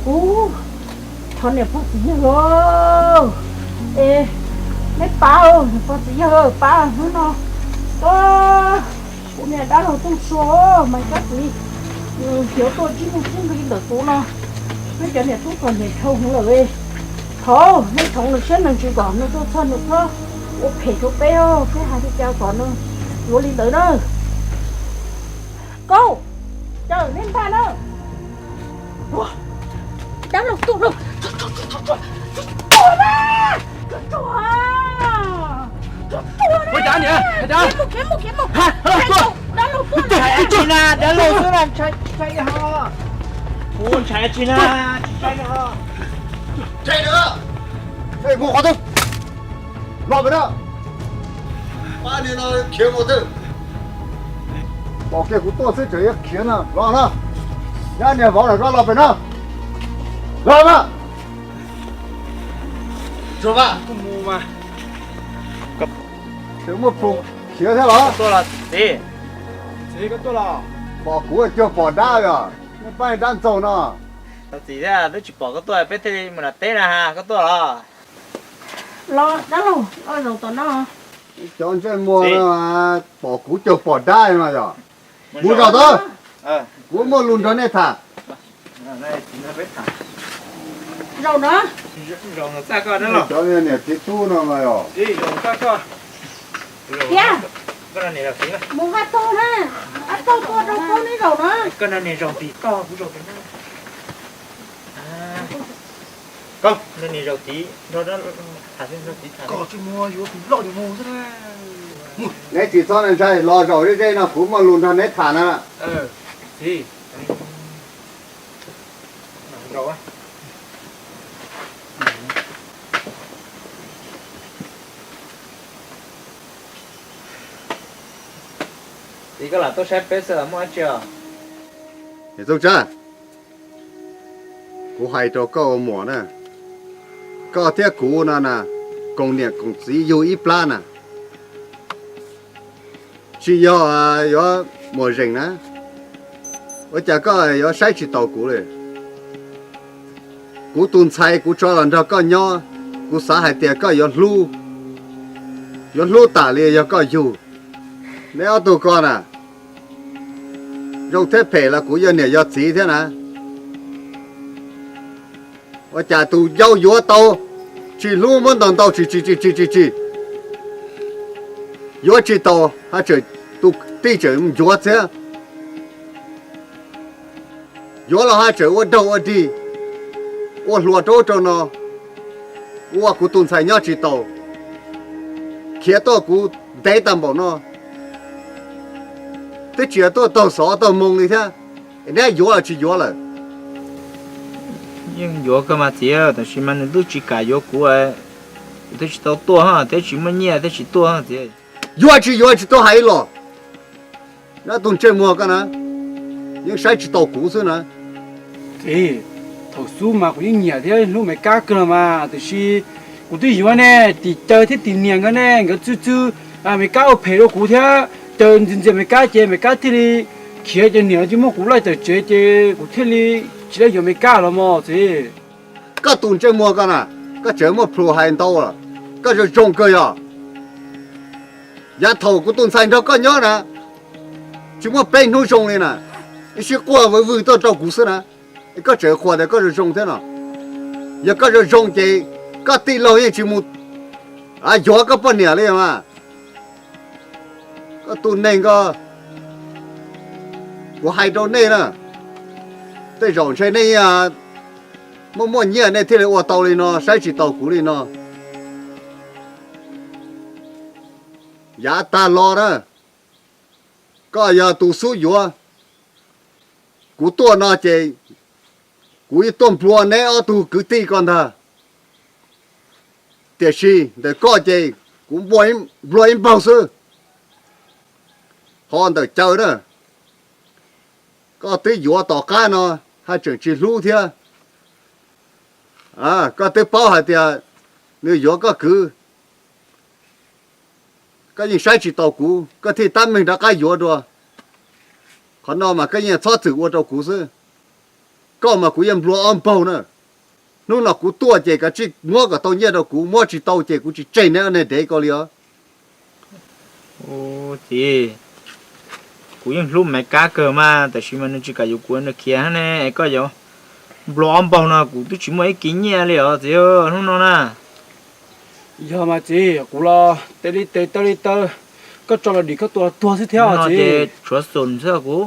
Ub, thov niam pog txiv yawg lauj, es nej pab, niam pog txiv yawg pab, hnub no kuv niag dab laug Tooj Sua mas kab txiv khiav tuaj ntsib mus sib nqis ntawm kuv no, nej cov niam tub kom niam dhau hwv lawm. Thov nej txhoov nws siab nws ntsws kom nws tuaj txog nws txhob ua phem rau peb, peb hais li cas kom nws yuav li ntawd na. Koj, caw nej npaj na. Dab laug Tooj Sua, ua cas niam, dab laug, dab laug xwb na, ntshai ho, kuv ntshai tsis na, tsis ntshai ho. Los pem no, pab niag no khiav mus twg. Pom kiag kuv tuaj xwb tseem yuav khiav no, los no. Nyab niag vauv lawm, koj los pem no, los mas. Tseem muaj plhus khiav thiab los? Pom kuv cuag pom dab os, nej pab dab ntxaug no. Txiv thiab, twb tsis pom koj tuaj peb thiaj li mus nram teb na, koj tuaj los? Los dab laug, los zaum tom no. Cov ntsej muag no pom kuv cuag pom dab no yog. Mus zaum tod, kuv muaj lus nrog nej tham. Zaum no. Cov niam txiv tub no mas yog. Tiag, mus haj tog na, haj tog tuaj rau koj neb zaum no. Neb tsis txhob ntshai, los zaum ze ze no kuv muaj lus nrog neb tham na. Txiv, koj lam tuaj saib peb xwb los muaj dab tsi os? Txooj Tsab, kuv hais rau koj ua muam na, koj thiab kuv no na, koom niam koom txiv yug ib plab na, tsis yog yuav muam zeem na. Ua cas koj yuav saib tsis taus kuv li? Kuv tus ntxhais kuv tso los nrog koj nyob, kuv xav hais tias koj yuav hlub, yuav hlub tas li yog koj yug. Neb ob tug ko na, zoo thiab phem los kuv yog niam yog txiv thiab na. Ua cas tus yau yuav tau, tsis hlub muab ntaus ntaus tsis tsis tsis tsis tsis tsis, yuav tsis taus haj tseem, tus tij tseem ncuav txiab. Yuav los haj tseem ua daug ua dig, ua hluas rau ub rau no, ua kuv tus ntxhais nyob tsis taus, khiav tuaj kuv ntev tag npaum no, twb tsis tuaj taug xov taug moo li thiab. Neb yuav los tsis yuav lawm? Yeej yuav kawg mas txiv, tab sis mas nws twb tsis kam yuav kuv, kuv thiaj tsis tau tuaj thiab, tsis muaj nyiaj thiaj tsis tuaj txiv. Yuav tsis yuav tsis tuaj hais ib los, nyob tus ntsej muag koj na, yeej saib tsis taus kuv xwb na. Txiv, thaum xub mas kuv yeej nyiam thiab hlub Mes Kab kawg los mas, tiam sis kuv twb yuav ne, tim caw thiab tim niam nkawd ne, nkawd txwj txwj Mes Kab ua phem rau kuv thiab, caw ntxias ntxias Mes Kab ces Mes Kab thiaj li khiav ces niam tsis muab kuv laij tawm tsev ces kuv thiaj li tsis laij yuav Mes Kab los mas txiv. Koj tus ntsej muag koj na, koj tseem muaj plhus hais ntau lawm, koj zoo zoo kawg yog. Yav thaum kuv tus ntxhais nrog koj nyob na, tsis muaj peb hnub zoo li na, ib sib quaj vwm vwm tuaj rau kuv xwb na. Koj tseem qhuas tias koj zoo zoo thiab no. Yog koj zoo zoo ces koj tij laug yeej tsis mus yuav koj poj niam li mas. Koj tus neeg ko, kuv hais rau nej na, tej zaum ntshe nej muaj muaj nyiaj nej thiaj li ua tau li no, saib tsis taus kuv li no. Yav tag los na, koj yog tus xub yuav, kuv tuaj no ces kuv yeej tuaj nplua neb ob tug kwv tij ko ntag. Tiam sis ntawm koj ces kuv nplua ib npaug xwb. Ho ntawm Caw na, koj twb yuav tom qab no haj tseem tsis hlub thiab. Koj twb paub hais tias nws yuav koj kwv, koj yeej saib tsis taus kuv, koj thiaj tab meeg rov qab yuav dua. Qhov no mas koj yeej txhob txwm ua rau kuv xwb. Koj mas kuv yeej nplua ob npaug na. Hnub no kuv tuaj ces kav tsij muab kom tau nyiaj rau kuv, muab tsis tau ces kuv tsis tseg neb ob neeg dev ko li os. Txiv, kuv yeej hlub Maiv Kab kawg mas, tab sis mas nws tsis kam yuav kuv nws khiav ne, koj yuav nplua ob npaug no kuv twb tsis muaj ib kis nyiaj li os txiv, hnub no na. Yog mas txiv, kuv los tes li tes taw li taw, koj tso los dim koj tua los tuag xwb thiab os txiv. Tshuav xum xwb kuv.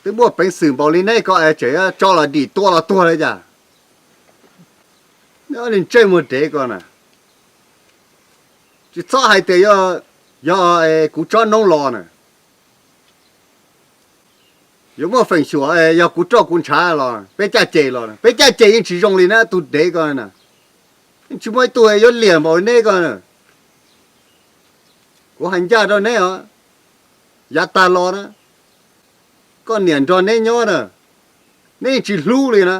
Twb muaj peev xwm npaum li neb ko es tseem tso los dim tua los tuag li cas? Neb ntsej muag dev ko na. Tsis txhob hais tias yog kuv tsob noob los na. Yuav muaj feem xyuam yog kuv roj kuv ntshav los peb caj ces los, peb caj ces yeej tsis zoo li neb tus dev ko na. Yeej tsis muaj ib tug yuav liam npaum neb ko na. Kuv hais ncaj rau neb os, yav tag los na, koj niam nrog neb nyob na, neb yeej tsis hlub li na.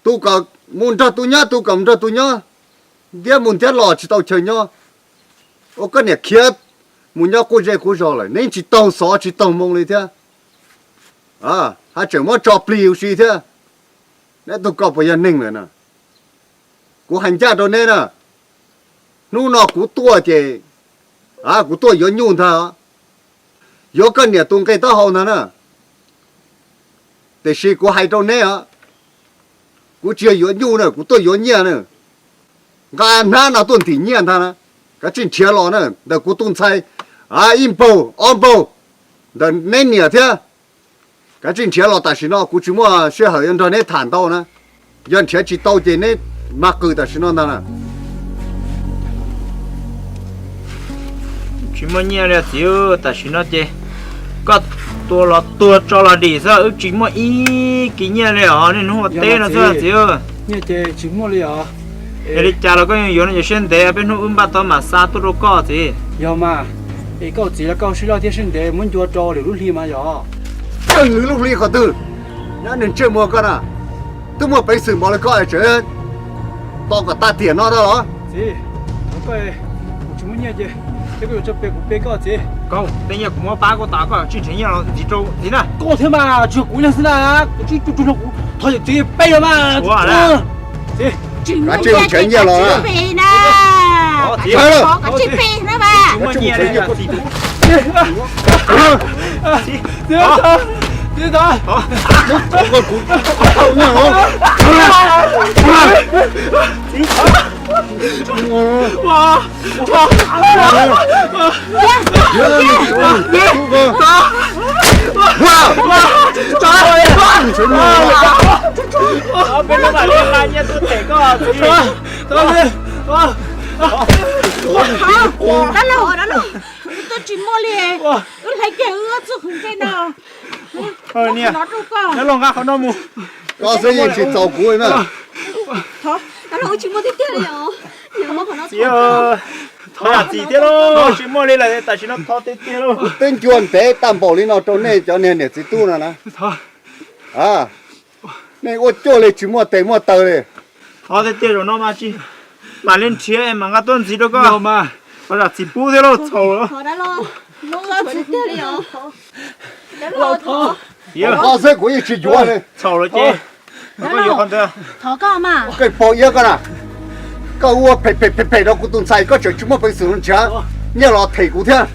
Tus kom mus nrog tus nyob, tus kom mus nrog tus nyob, ntiab mus ntiab los tsis tau chaw nyob. Ua koj niam khiav mus nyob quj zej quj zog lawm, neb yeej tsis taug xov tsis taug moo li thiab. Haj tseem muab tso plig huv si thiab. Neb tug ko puas yog neeg lawm na? Kuv hais ncaj rau neb na, hnub no kuv tuaj ces kuv tuaj yuav nyuj ntag, yuav koj niam tus nqe taub hau ntag na. Tiam sis kuv hais rau neb os, kuv tsis yog yuav nyuj na, kuv tuaj yuav nyiaj na. Nqa hnab no tuaj ntim nyiaj ntag na. Kav tsij nrhiav los na, ntawm kuv tus ntxhais ib npaug ob npaug, ntawm neb niam thiab. Kav tsij nrhiav los tam sim no, kuv tsis muaj sij hawm yuav nrog neb tham ntau na. Yog nrhiav tsis tau ces neb mag qws tam sim no ntag na. Tsis muaj nyiaj li txiv, tam sim no ces koj tua los tuag tso los dim xwb, wb tsis muaj ib kis nyiaj li os, niaj hnub ua teb no xwb txiv. Nyiaj ces tsis muaj li os. Yog li cas los koj yeej yuav no ces siab ntev peb hnub wb npaj tau mam xa tuaj rau koj txiv. Yog mas, es koj txiv los koj siab loj thiab siab ntev muab ncua rau lwm lub hli mas yog. Koj lwm lub hli qhov twg? Nyob nws ntsej muag koj na, twb muaj peev xwm npaum li koj tseem tos kom tag tiam no dab los. Txiv, kuv tsis muaj nyiaj ces, ces koj yuav tso pe kuv pe koj txiv. Koj, tej nyiaj kuv muab pab koj tas, koj tsis nrhiav nyiaj los ntxiv rau txiv na. Koj thiab mas, tsuas kuv nyiaj xwb na, kuv tsis tug tug no kuv thov yawm txiv pe los mas. Txiv, kav tsij nrhiav nyiaj los na. Txiv, kav tsij pe na mas. Txiv, txiv, txiv, txiv, txiv, peb mam li nqa nyiaj tuaj them koj txiv. Dab laug, dab laug, wb twb tsis muaj li, wb hlais kiag wb txoj hwv nqe no. Niam, dab laug nqa qhov no mus. Koj xwb yeej tsis txaus kuv na. Dab laug, wb tsis muaj tiag tiag li os. Txiv, thov zam txim thiab lauj, tsis muaj li lawm tam sim no thov tiag tiag lauj. Twb ncua ntev tag npaum li no rau nej cov niag niam txiv tub no na. Nej ua cuaj li tsis muaj tes muaj taw li. Thov tiag tiag zaum no mas tsis mam li nrhiav es mam nqa tuaj ntxiv rau koj. Thov zam txim pub thiab lauj, txhaum lawm. Thov xwb kuv yeej tsis yuav li. Txhaum lawm ces koj yuav qhov ntawd. Koj paug iab koj na, koj ua phem phem phem phem rau kuv tus ntxhais, koj tseem tsis muaj peev xwm nrhiav nyiaj los them kuv thiab.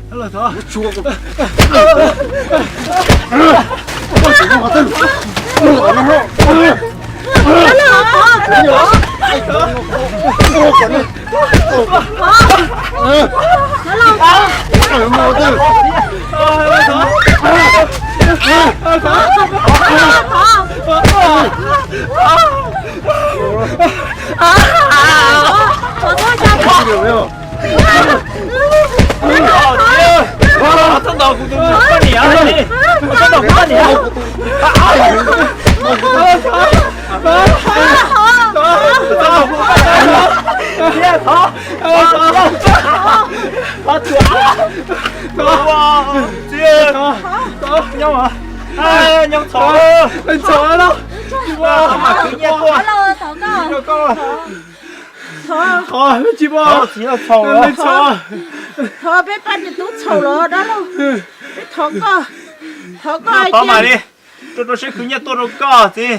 Nyob txhaum, txhaum, thov peb pab niam tub txhaum los dab laug, peb Thov koj, thov koj tod mas li, rau rau siab khwv nyiaj tuaj rau koj txiv.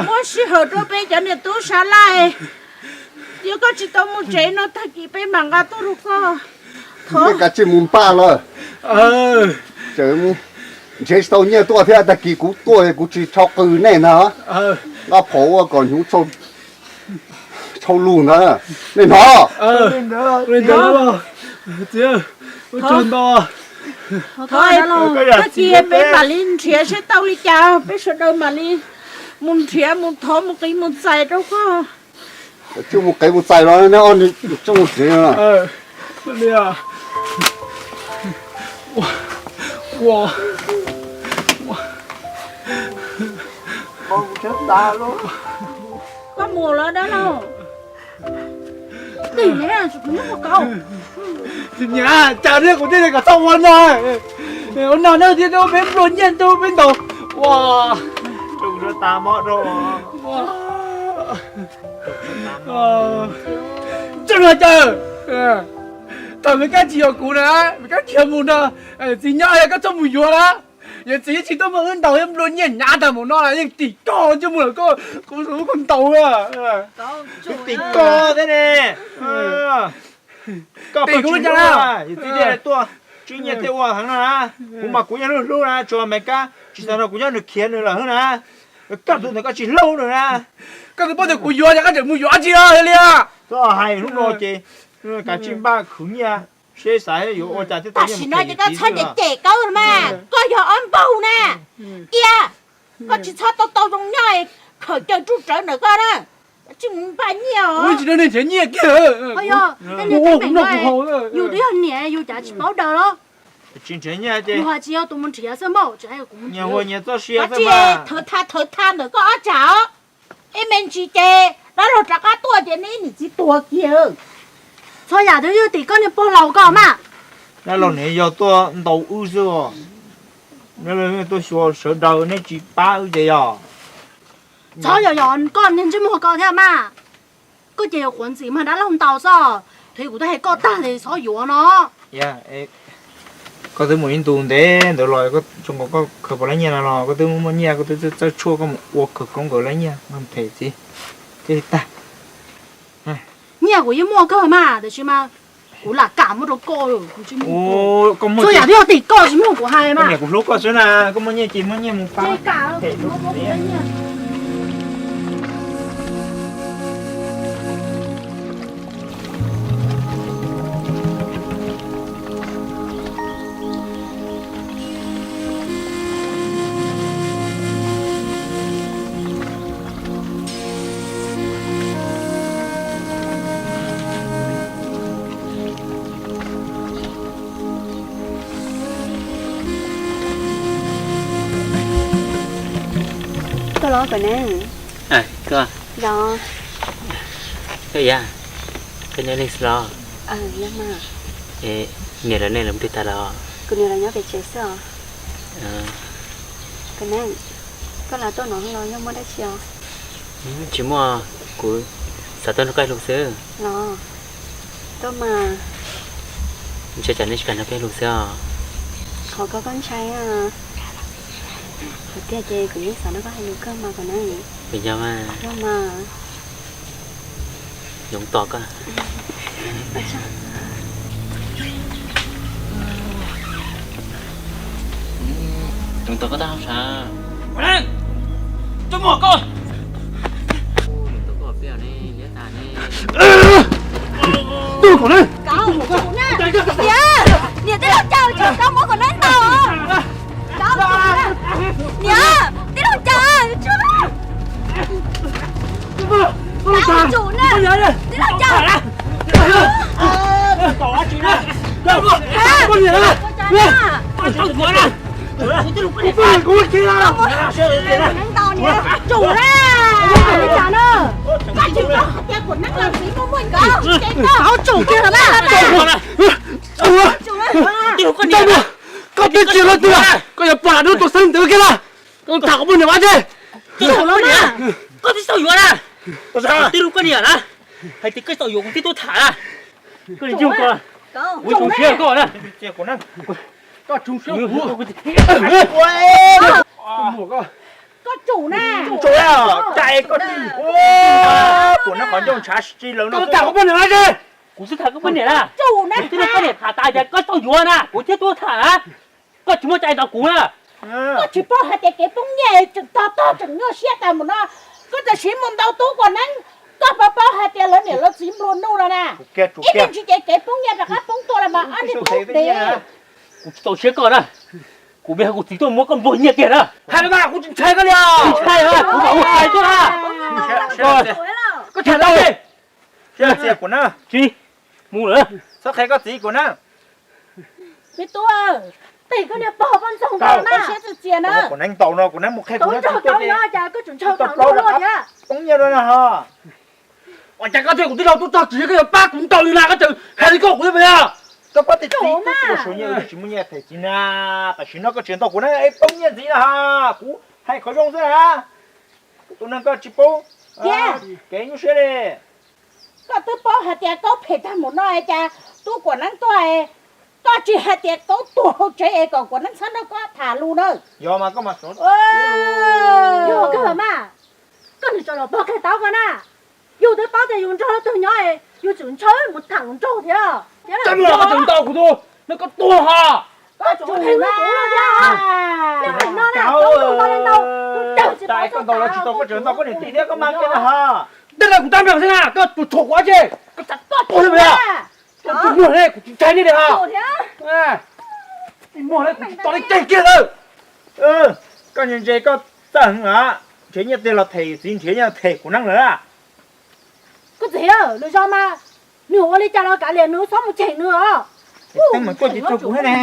Muab sij hawm rau peb cov niam tub sab laij. Yog koj tsis tau mus tsev no tag kis peb mam nqa tuaj rau koj. Thov nej kav tsij mus npaj lawm. Nrhiav tsis tau nyiaj tuaj thiab, tag kis kuv tuaj kuv tsis tshau qw nej ntag. Nqa phom ua kom hnyuv tshau lug ntag. Nej hnov? Tag kis peb mam li nrhiav seb tau li cas, peb sawv daws mam li mus nrhiav mus thov mus qiv mus txais rau koj. Tsuj mus qiv mus txais los ne, tsuj mus tsev. Koj mus los dab laug. Nyiam, cas thiab kuv thiaj li kom txhob ua no. Ua no na thiab peb nplua nyiaj ntu peb ntaus. Ua, tas mob rau. Tseeb no cas, thaum me kab tsis yog kuv na, me kab khiav mus no, txiv nyob yog koj txhob mus yuav na. Yog txiv tsis tuaj muaj wb ntaus thiab nplua nyiaj hnyav tag mus no yeej tim koj coj mus lawm koj, kuv, kuv ntaus. Tim koj thiab ne. Koj tim kuv li cas na? Yog txiv thiaj tuaj tswb nyiaj thiaj ua heev no na. Kuv mas kuv yeej hlub hlub na, tsuas me kab tsis xav no kuv nyob nws khiav nws lawm na. Koj tus ntawd koj tsis hlub nws na. Koj twb paub tias kuv yuav ces koj tseem mus yuav dab tsi os li. Koj hais hnub no ces kav tsij npaj khwv nyiaj seb xav yuav ua cas thiab. Tam sim no ces koj txhob cem cem koj mas, koj yog ob npaug na. Cia, koj tsis txhob tau tau zoo nyob khawm caw ruj rawv ntawm koj na. Tsis mus npaj nyiaj os. Tsis nrhiav nyiaj kiag. Yus twb yog niam yus cav tsis paub daws los. Tsis nrhiav nyiaj ces yus has tsis yog tus mus nrhiav xwb npaum, nyias ua nyias txoj sia xwb mas. Thawv tha thawv tha ntawm koj ob tsam os. Ib me ntsis ces dab laug rov qab tuaj ces nej ib niam txiv tuag kiag. Txhob yam twb yog tim koj niag pog laus koj mas. Dab laug niam yog tuaj ntaus wb xwb os. Dab laug tuaj xyuas sawv daws nej tsis pab wb ces yog. Txhob yog yog koj niag ntsej muag ko thiab mas. Koj ces yuav qhuav ntxim mas dab laug ntaus xwb. Thaum kuv twb hais koj tag ces txhob yuav no. Koj twb mus ib ntus ntev ntawd los koj tsuas nkaus koj khaws puas laib nyiaj no los koj twb muaj nyiaj koj twb txawj tshuaj koj mus ua khawv koob nkawd laib nyiaj no phem txiv. Thiaj li tag. Nyiaj kuv yeej muaj kawg mas tiam sis mas kuv lam kam muab rau koj. Txhua yam twb yog tim koj tsis muaj kuv hais mas. Niam kuv hlub koj xwb na, koj muaj nyiaj ces muab nyiaj mus pab. Koj los kom neeb. Koj, koj yog, koj nyob leej xwb los? Niam lawv nej lawv mus twg tag los? Kuv niam lawv nyob pem tsev xwb os. Kom neeb, koj los tuaj no los yog muaj dab tsi os? Tsis muaj, kuv xav tuaj nrog koj ib lus xwb. Los, tuaj mas. Ntshai tsam nej tsis kam nrog peb ib lus xwb os. Qhov koj, koj ntshai, qhov tiag ces kuv yeej xav nrog koj hais lus kawg mas kom neeb. Vim yog mas. Yog mas. Yoov tos koj. Yoov tos koj tab hauj sam. Kom neeb, coj muag koj. Niam, niam, tij laug cas tsis tau muab kom neeb ntaus. Niam, tij laug cas tsuj. Tij laug cas. Neeb ntaus niam. Tsum na. Koj tsis tau hais tias kom neeb los txiv muaj muaj nkaus, ces koj tsum kiag los na. Koj twb tsis loj twg, koj yuav pom lam nub tus xeeb ntawd kiag na. Koj tham kom muaj niam vaj tse. Tsum los na. Koj twb tsis tau yuav na. Tij laug koj niam na, hais tias koj tsis tau yuav kuv thiaj tuaj tham na. Koj niam yug koj, kuv tsum siab koj na. Koj tsum siab kuv. Koj tsum na. Tsum, cais koj, kuv nab qhov ncauj ntshav si lawm no. Koj tham kuv poj niam na. Kuv xub tham koj poj niam na. Kuv twb nrog koj niam tham tas tias koj txhob yuav na, kuv thiaj tuaj tham na. Koj tsis muaj cai nrog kuv na. Koj tsis paub hais tias kev poob nyiaj tseem tog tog tseem nyuaj siab tas mus no. Koj tam sim mus ntaus tub Kuam Neeb, koj puas paub hais tias lawv niam lawv txiv nplua nuj no na. Ib tug tsis ces kev poob nyiaj rov qab poob tuaj los mas ob niag poob ntev. Kuv tsis txaus siab koj na. Kuv pib hais kuv txiv tuaj muab koj nplua nyiaj kiag na. Hais los mas kuv tsis ntshai koj li os. Tsis ntshai, kuv mam ua hais tuaj na. Koj tham tau li. Tsis mus lawm. Txhob qhia koj txiv kuv na. Me tub, tig koj niag pog poj ntxoog ntawd na. Siab txias txias na. Kuv neeb ntaus no, kuv neeb mus qhia kuv neeb txiv tuaj ces koj tsum ntshaw tau plaub rov qab poob nyiaj no ho. Ua cas koj thiaj kuv tij laug tub txog tsis koj yuav pab kuv ntaus li na, koj tseem hais li koj kuv thiab puas yog? Koj pab tej txiv tub ua suav nyiaj tsis muaj nyiaj them txiv na, tam sim no koj tseem ntaus kuv na, poob nyiaj ntxiv na ha. Kuv hais qhov zoo xwb na. Tus neeg koj tsis paub kev nyuaj siab li. Koj twb paub hais tias Kaub phem tag mus no es cas tub Kuam Neeb tuaj, koj tsis hais tias Kaub tuag hauv tsev es kom Kuam Neeb txhob nrog koj tham lus na. Yog mas koj mas xov. Yog kawg mas, koj niag tsov los pog qhia tau koj na. Yus twb paub tias yus nrog leej twg nyob, yus tsum ntshaw mus tham nraug thiab. Tsis muaj koj tseem ntaus kuv tus, no koj tuag ho. Koj tsum hais lus kuv no thiab. Koj ntaus los tsis tau, koj tseem ntaus koj niam tij thiab koj mas kiag na ho. Tej no kuv tab meeg xwb na, koj tsum tshuam kuv dab tsi, koj tsam tuaj tuag li mas. Koj tsis muag li, kuv tsis ntshai nej li ho. Tsis muag li, kuv tsis tos li ceg kiag lawm. Koj ntse ntse koj txawj heev os, nrhiav nyiaj tej los them txiv, nrhiav nyiaj los them kuv neeb lawm. Koj txiv, lwm zaus mas nws ua li cas los kav liam nws, txhob mus cheem nws os. Teeb meem tuaj tsis raug kuv thiab ne.